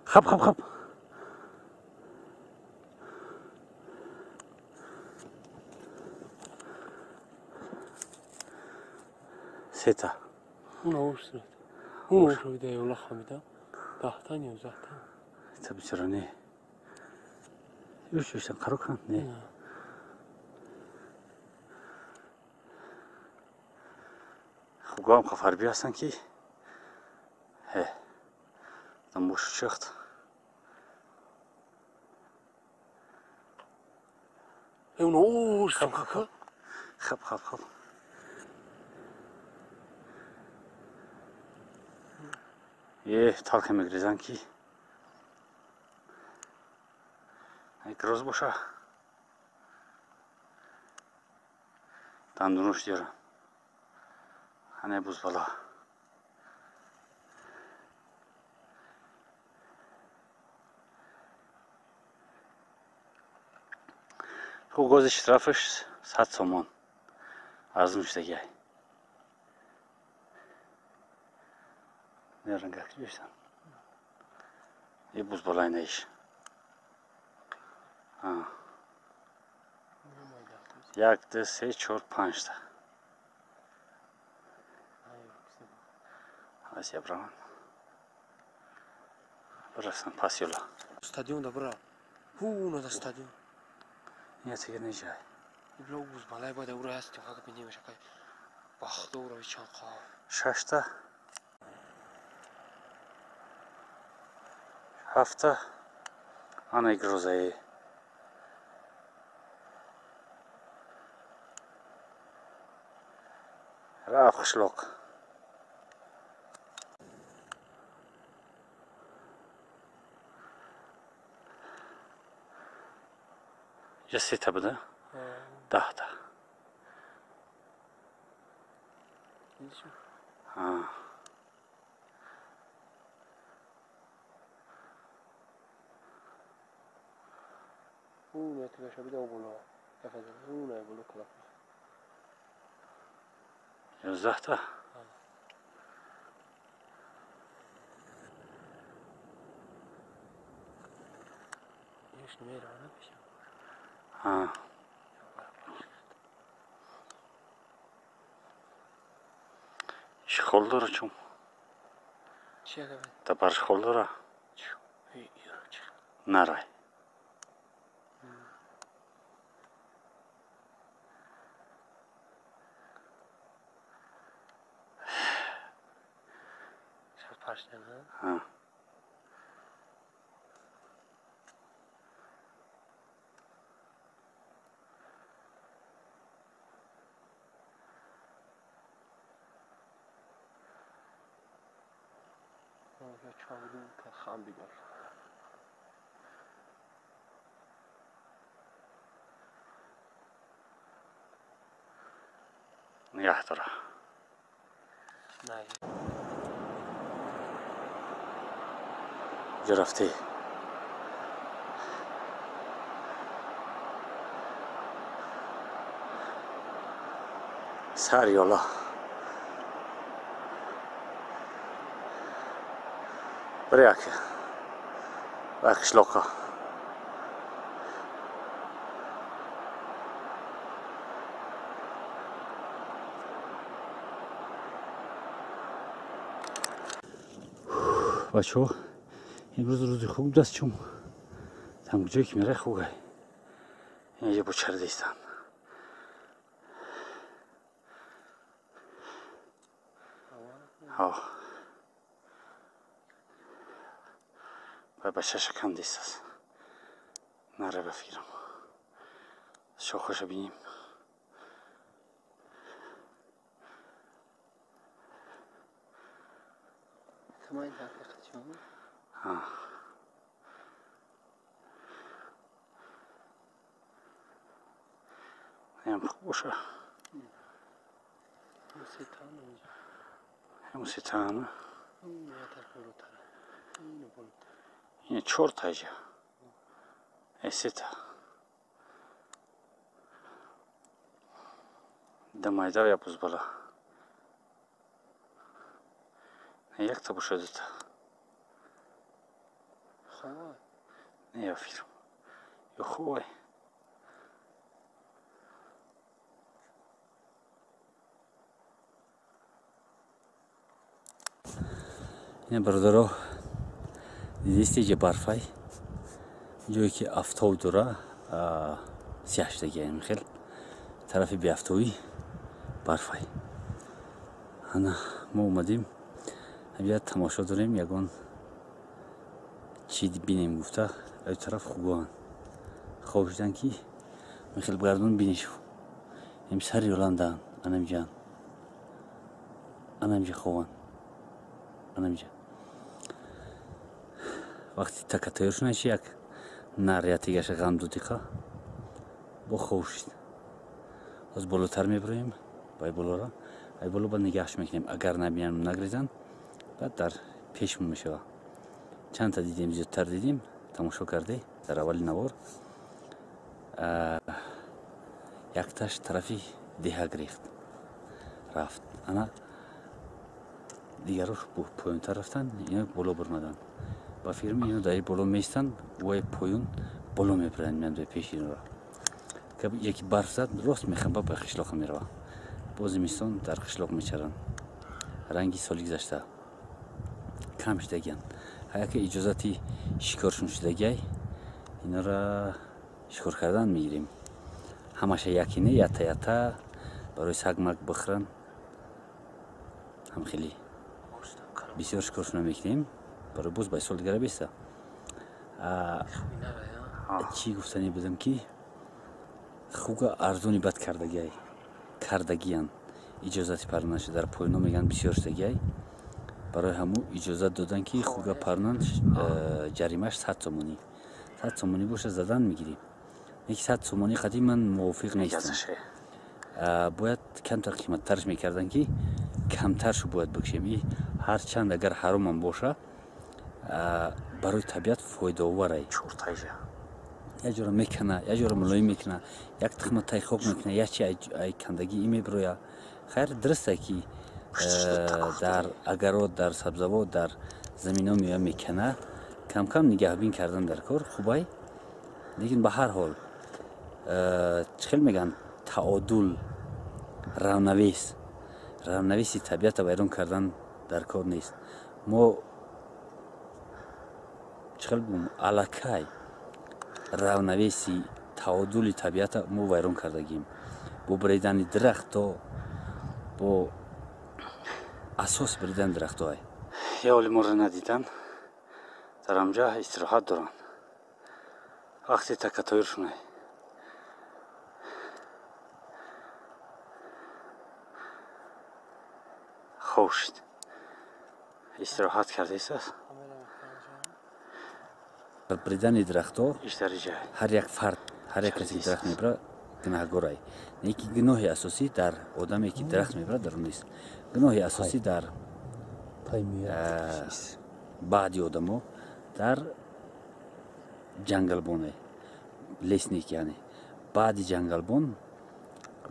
Хап, хап, хап. Сета. Уна ушрат. Уна ушрат да хамида. Дахтан юзахтан. Та бичаране. Юш юш карукан не. Хугам хафарби ҳастанд ки там бошучахт. Хап хап хап хап хап. Е талхе мегрезан ки гроз боша дандунош дера ане бузбала. Хуб, гози штрафаш 100 сомон арзун шудагиай. Нерангак ҷӯшсан. И бузбалай наиш. Як, ду, се, чор, панҷта. Асия браван. Бирасан пас ёла. Стадион да бра. Ҳу на да стадион. Не, теге неҷай. Ибла бузбалай бояд ура ҳаст хак бинем шакай. Бахто ура чанқа. Шашта. Ҳафта. Ана грозаи. Рафт қишлоқ. Я сета буда? 10та. 11та. Иш хол дора чум. Та барш хол дора? Нарай. Ха. Нигоҳ дора. Ҷо рафтӣ? Сар ёла. Бір яки. Ва қишлоққа. Бачаҳо, имрӯз рӯзи хуб даст чум. Там ҷое ки мерай хугай. Инҷа бучарда истанд. Ҳо. Ба бачаша кам дистас. Наре ба фикрам. Шохоша бинем. Инам хуб боша. Сетана. Ин чорта иҷа. Сета. Да майда я бузбала. Якта боша дута. Не, фирм. Ё хубай. Ина бародаро, дидисте ҷа барфай. Ҷое ки афтоб дора, сиёҳ шудагиам хел. Тарафи беафтобӣ барфай. Ана мо омадем. Ҳамҷа тамошо дорем, ягон чӣ бинем гуфта, ай тараф хугоан. Хоб шудан ки михел бигардон биниш. Ем сари ёландаан, анамҷаан. Анамҷа хован. Анамҷа. Вақти така тайёр шудан чи як нар ятигаша ғам дудиқа бо хов шуд. Ҳоз болотар мебироем, бай болора. Ай боло ба нигаҳш мекунем. Агар набинам нагрезан, баъд дар пешмон мешава. Чандта дидем, зиёдтар дидем, тамошо карде дар аввали навор. Якташ тарафи деҳа гирифт, рафт. Ана дигарош поёнтар рафтан, ино боло бурмаданд. Ба фирми ино дар боло меистанд, вай поён боло мебаранд, меянд пеши инора. Яки барф зад, рост мехамба ба қишлоқа мерава. Боз зимистон дар қишлоқ мечаранд. Ранги соли гузашта кам шудагиянд. Яке иҷозати шикоршон шудагиай, инора шикор кардан мегирем. Ҳамаша яке не, ята ята барои саг-маг бихӯранд. Ҳам хеле бисёр шикоршона мекунем, барои боз ба сол дигара беста. Чӣ гуфтанӣ будам ки хуга арзони бад кардагиай, кардагиянд. Иҷозати парронаша дар поёно мегӯянд бисёр шудагиай. Барои ҳаму иҷозат додан ки хуга парронанд, ҷаримаш 100 сомонӣ. 100 сомонӣ боша задан мегирӣ. Неки 100 сомонӣ қадим ман мувофиқ нестам. Бояд камтар қиматтарш мекардан ки камтаршу бояд бикшем. И ҳарчанд агар ҳаромам боша, барои табиат фоидаоварай. Як ҷора мекана, як ҷора мулоим мекуна, як тухма тайхок мекуна, як чи ай кандагӣ и мебироя. Хайр, дуруст ки дар агарот, дар сабзавот, дар замино меоя мекана, кам-кам нигаҳбин кардан дар кор хубай. Лекин ба ҳар ҳол чӣ хел мегӯянд, таодул, равнавес, равнавеси табиатро вайрон кардан дар кор нест. Мо чӣ хел бигӯм, аллакай равнавеси таодули табиатро мо вайрон кардагием. Бо бридани дарахто, бо асос бридани дарахтоай. Я оли моро надидан, дар ҳамҷа истироҳат доранд. Вақти така тайёр шунай. Хоб шуд. Истироҳат кардааст. Бридани дарахто ҳар як фард, ҳар як касе ки дарахт мебарад гунаҳгорай. Не ки гуноҳи асосӣ дар одаме ки дарахт мебарад дар он нест. Гуноҳи асосӣ дар баъди одамо, дар ҷангалбоне, лесник, яъне баъди ҷангалбон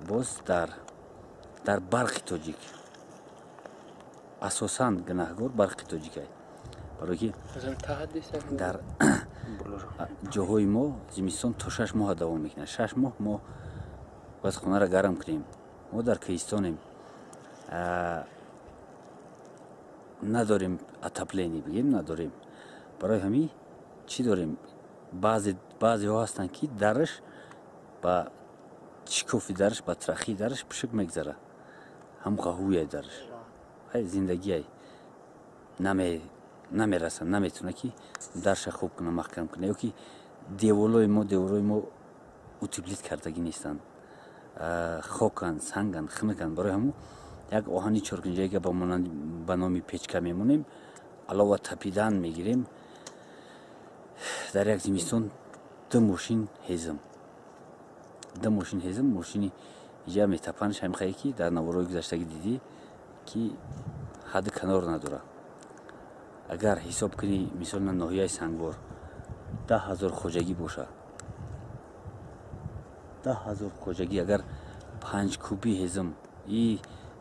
боз дар барқи тоҷик. Асосан гунаҳгор барқи тоҷикай. Барои ки дар ҷоҳои мо зимистон то 6 моҳ давом мекунад. 6 моҳ мо бояд хонаро гарм кунем. Мо дар кӯҳистонем, надорем отопление, бигем надорем. Барои ҳамин чӣ дорем? Баъзеҳо ҳастанд ки дараш ба шикофи дараш, ба трахи дараш пушук мегзара. Ҳамқа ҳуяй дараш. Ай зиндагиай намераса, наметавона ки дарша хуб куна, маҳкам куна. Ё ки деволои мо утеплит кардагӣ нестанд. Хоканд, санганд, хунуканд. Барои ҳамун як оҳани чоркунҷаига ба номи печка мемонем, алова тапидан мегирем. Дар як зимистон 2 мошин ҳезм. 2 мошин ҳезм, мошини иҷа метапанш ҳамихае ки дар наворҳои гузаштагӣ дидӣ ки ҳадди канор надорад. Агар ҳисоб кунӣ, мисол на ноҳияи Сангвор 10 000 хоҷагӣ бошад, 10 000 хоҷагӣ агар 5 куби ҳезм, и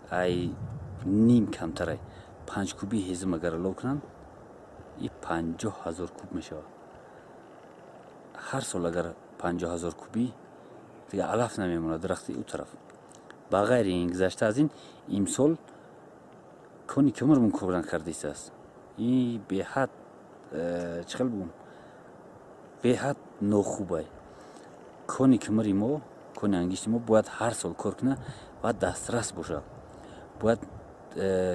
ай ним камтарай, 5 куби ҳезм агар алов кунанд, и 50 000 куб мешавад. Ҳар сол агар 50 000 куби дига алаф намемонад дарахти ӯ тараф. Ба ғайри ин, гузашта аз ин, имсол кони кимр кор накардааст. Ин беҳад чӣ хел бигӯм, беҳад нохубай. Кони кимри мо, кони ангишти мо бояд ҳар сол кор кунад ва дастрас бошад. Бояд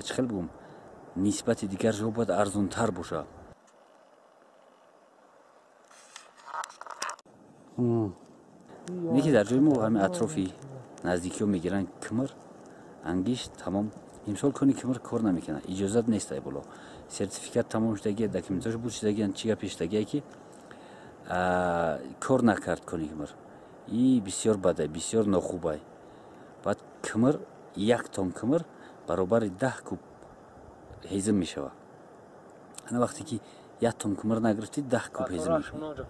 чӣ хел бигӯм, нисбати дигар ҷо бояд арзонтар бошад. Не ки дар ҷои мо ҳамин атрофи наздикиҳо мегиранд кимр, ангишт, тамом. Имсол кони кимр кор намекунад, иҷозат нест ай боло. Сертификат тамом шудагия, документҳош буд шудагиян, чӣ гапи шудагия ки кор накард кони кимр. И бисёр бадай, бисёр нохубай. Баъд кимр, 1 тон кимр баробари 10 куб ҳезим мешавад. Ана вақте ки 1 тон кимр нагирифтӣ, 10 куб ҳезим мешавад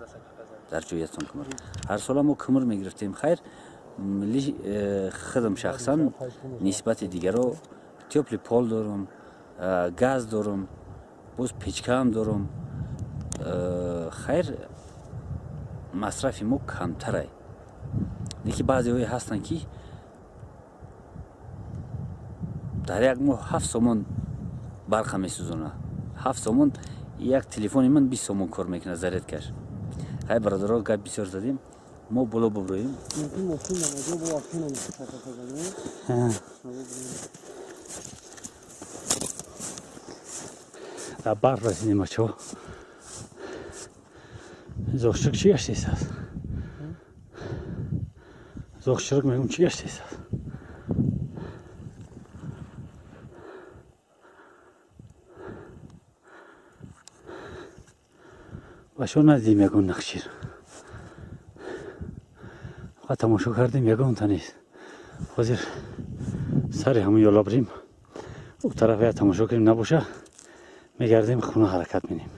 дар ҷои 1 тон кимр. Ҳар сола мо кимр мегирифтем, хайр, худам шахсан нисбати дигаро тёплый пол дорам, газ дорам, боз печкаам дорам. Хайр, масрафи мо камтарай. Лекин баъзеҳое ҳастанд ки дар як моҳ 7 сомон барқа месӯзонад. 7 сомон, як телефони ман 20 сомон кор мекунад зарядкаш. Хайр, бародаро, гап бисёр задем, мо боло буброем. Дар барф расидем, бачаҳо. Зоғширк чӣ гаштааст? Зоғширк мегӯм чӣ гаштааст? Бачаҳо, надидем ягон нақшир. Фақат тамошо кардем, ягонта нест. Ҳозир сари ҳамун ёла бирем, ӯ тараф я тамошо кунем, набоша мегардем, хона ҳаракат менем.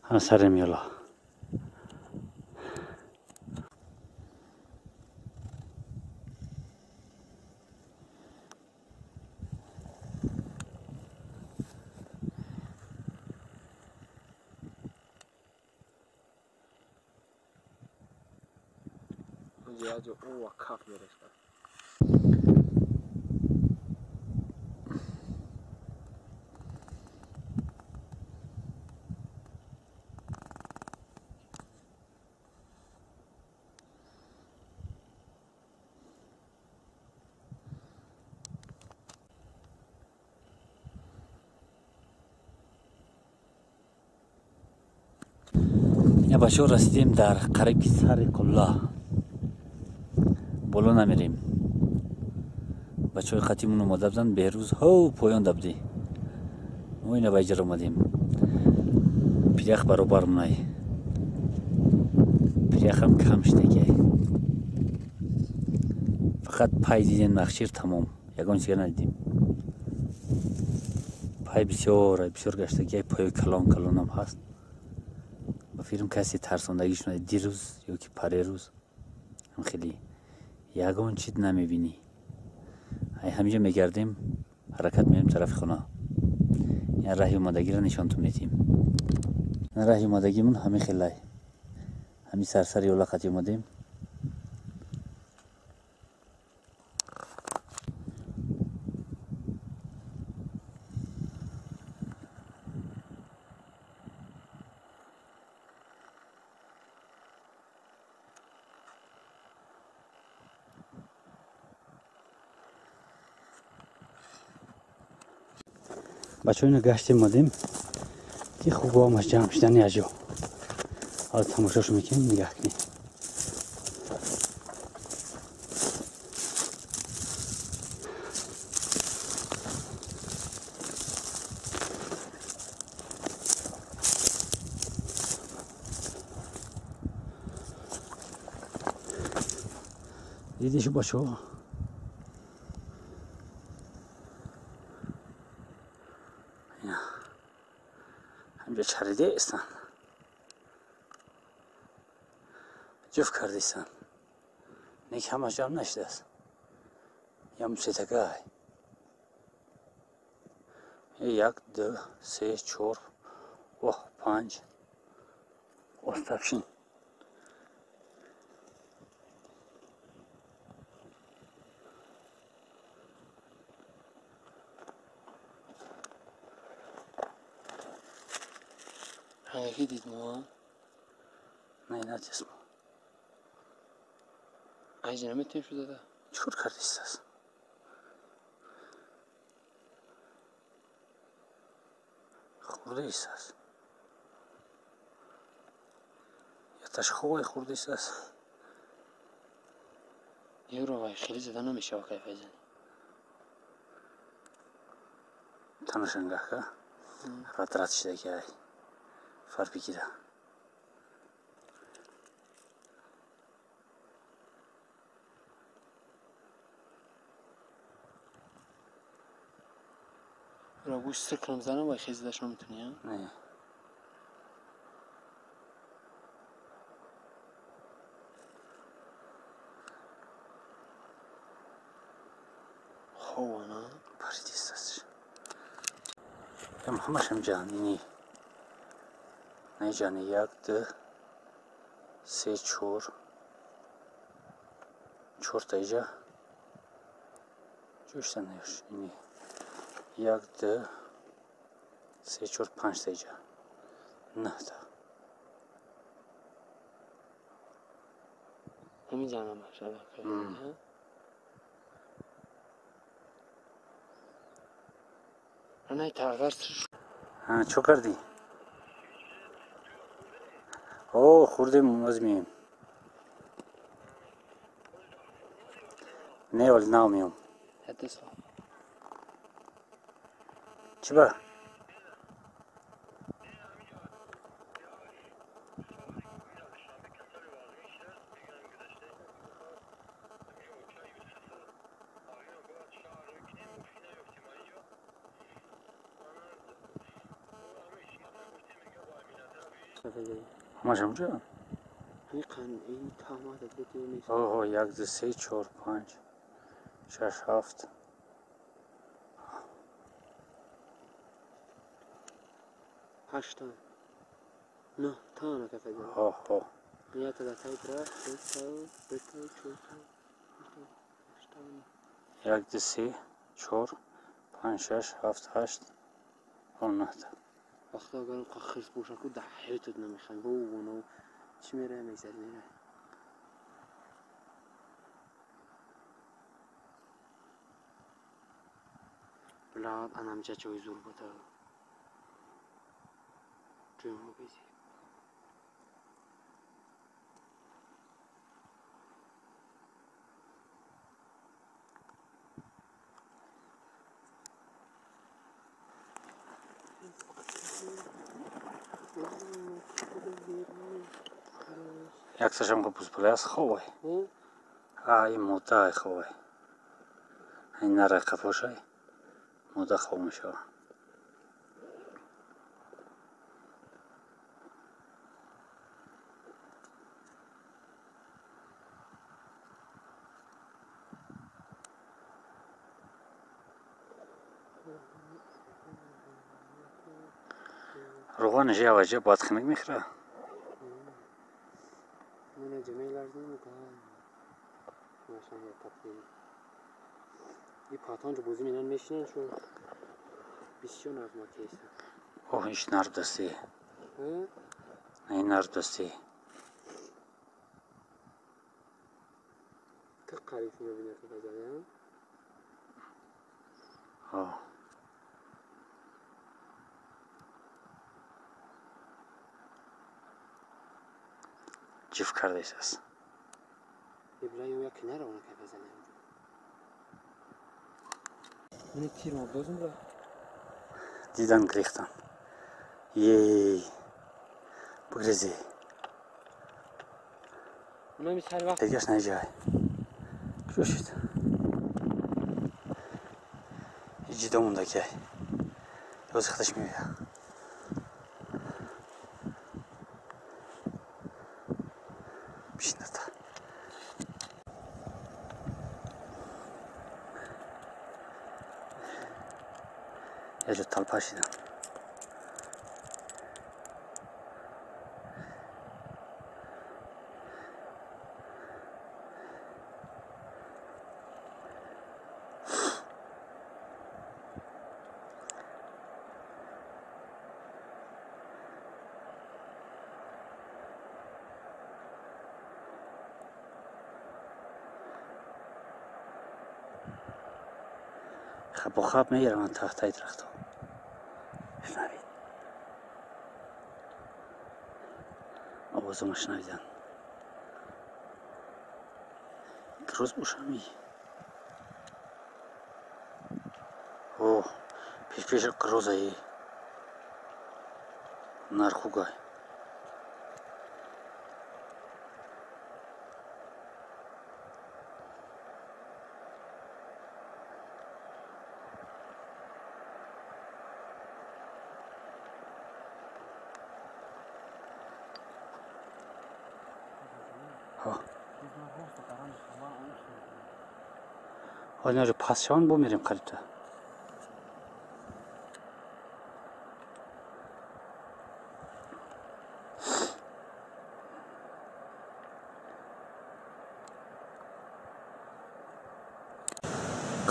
Ҳана сари ҳамин ёла. Бачаҳо, расидем дар қариби сари қулла. Боло намерем. Бачаҳои қатимон омода буданд, Беҳрӯз ҳов поён дабдӣ. Мо ина ба иҷра омадем. Пирях баробар монай. Пиряхам кам шудагиай. Фақат пай дидем, нақшир тамом. Ягон чига надидем. Пай бисёр, бисёр гаштагиай, пои калон калонам ҳаст. Ба филм касе тарсондагӣ шунади дирӯз ё ки парерӯз ҳам хеле ягон чиз намебинӣ. Ай ҳаминҷо мегардем, ҳаракат меем тарафи хона. Ин раҳи омадагиро нишонтон медиҳем. Ин раҳи омадагимон ҳамин хелай. Ҳамин сарсари ёла қати омадем. Бачаҳо, ино гаштем омадем ки хубоамаш ҷамъ шудани аҷо. Ҳозир тамошошо мекунем, нигаҳ кунем. Дидишу бачаҳо? Ҳамҷо чаридаистанд, ҷуфт кардаистанд. Не ки ҳамаш ҷамъ нашудааст. Ям сетагай. 1, 2, 3, 4, 5. Остапшин. Рангаки дид мо? Не, надист мо. Айҷа наметавонем шуда да? Чӣ кор кардистас? Хурдаистас. Яташ ховай хурдаистас. Евро вай хеле зада намешава кайфай зани. Танашангаҳка? Радрат шидаки ай. Фар бигира. Ро гӯш сир кунам занам вай хеле задаш наметавонӣ, а? Не. Хова, на? Паридистас. Ям ҳамашам ҷан, ини. Не ҷани, як, ду, се, чор. Чорта иҷа. Ҷӯшта неёш, ини. Як, ду, се, чор, панҷта иҷа. Нӯҳта. Ҳамин ҷанамаш, аллакай. Ранай тағар Чо кардӣ? О, хурдем, оз меем. Не, вале нав меом. Чӣ ба? Ҳамаш ҳамҷо? Оҳо, як, ду, се, чор, панҷ, шаш, ҳафт. Ҳашта. Нӯҳта накафаҷа. Ҳо, ҳо. Ята да тай драх, сета, дута, чорта, ҳашта, ҳашта. Як, ду, се, чор, панҷ, шаш, ҳафт, ҳашт, ҳо, нӯҳта. Вақто агар он хирс боша ку да ҳаётат намехоҳем. Во воно чӣ мерая мегзари мерая. Блад анамҷа ҷои зур буда. Ҷои мо безӣ. Яксашам бузбулас ховай. Ай мода ховай. Ай нара қафошай. Мода хов мешава. Руғани жаваҷа бад хинак мехӯра. Оҳ, иш нардасти. Ин нардасти. Оҳ. Ҷиф кардааст. Дидан гирехтан. Ей, бигрезӣ. Дигаш наҷай. Куҷо шуд? Ҷидо мондакай. Ёз худаш меояд. Бишината. Яҷо талпа шидан. Хапо хап мераванд тахтаи дарахтҳо. Шунавед. Овозома шунавидан. Гроз бошами. О, пеш-пеш грозаи. Нархугай. Ҳозир пас шаванд бо мерем қарибта.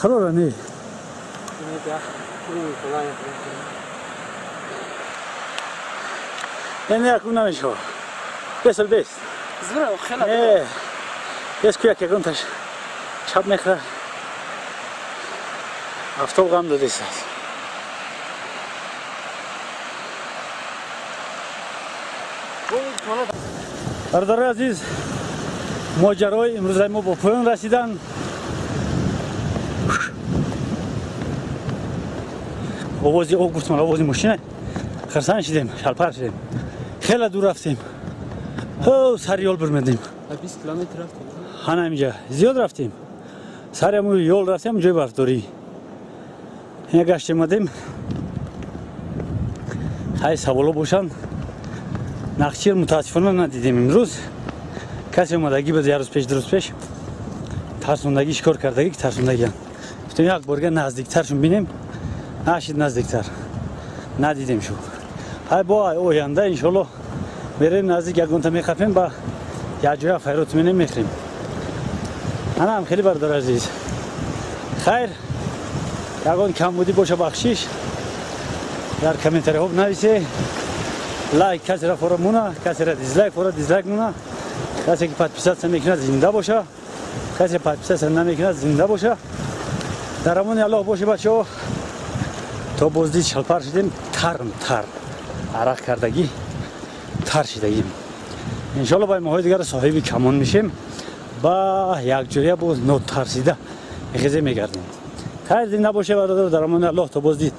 Қарора не? Не, акун намешава. Бес бес. Не. Бес куяк ягонташ чап мехӯрад. Автоб ғам додест. Бародарони азиз, моҷарои имрӯзаи мо бо поён расиданд. Овози об гуфтам, овози мошина. Хирсан шидем, шалпар шидем. Хеле дур рафтем. Сари ёл бурмедем. 20 километр рафтем. Ҳана инҷа зиёд рафтем. Сари ҳамун ёл рафтем, ҷои барфдорӣ. Ина гаштем омадем. Хай саволо бошанд. Нақчир мутаассифона надидем имрӯз. Касе омадагӣ буд як рӯз пеш, ду рӯз пеш. Тарсондагӣ шикор кардагӣ ки тарсондагиан. Гуфтем як борга наздиктаршон бинем. Нашид наздиктар. Надидем шу. Ҳай бо оянда иншолло мерем наздик ягонта мехапем ба як ҷоя файрот менем мехӯрем. Ана ҳам хеле бародар азиз. Хайр, ягон камбудӣ боша бахшиш. Дар комментариҳо нависе. Лайк касера фора муна, касера дизлайк фора дизлайк муна. Касе ки подписаться мекунад зинда боша. Касе подписаться намекунад зинда боша. Дар амони Аллоҳ боше бачаҳо. То боздид шалпар шидем, тарм тар. Арақ кардагӣ тар шидагим. Иншолло ба моҳои дигар соҳиби камон мешем. Ба якҷоя боз нотарсида хезе мегардем. Хайр зинда боше бародар, дар амони Аллоҳ то боздид.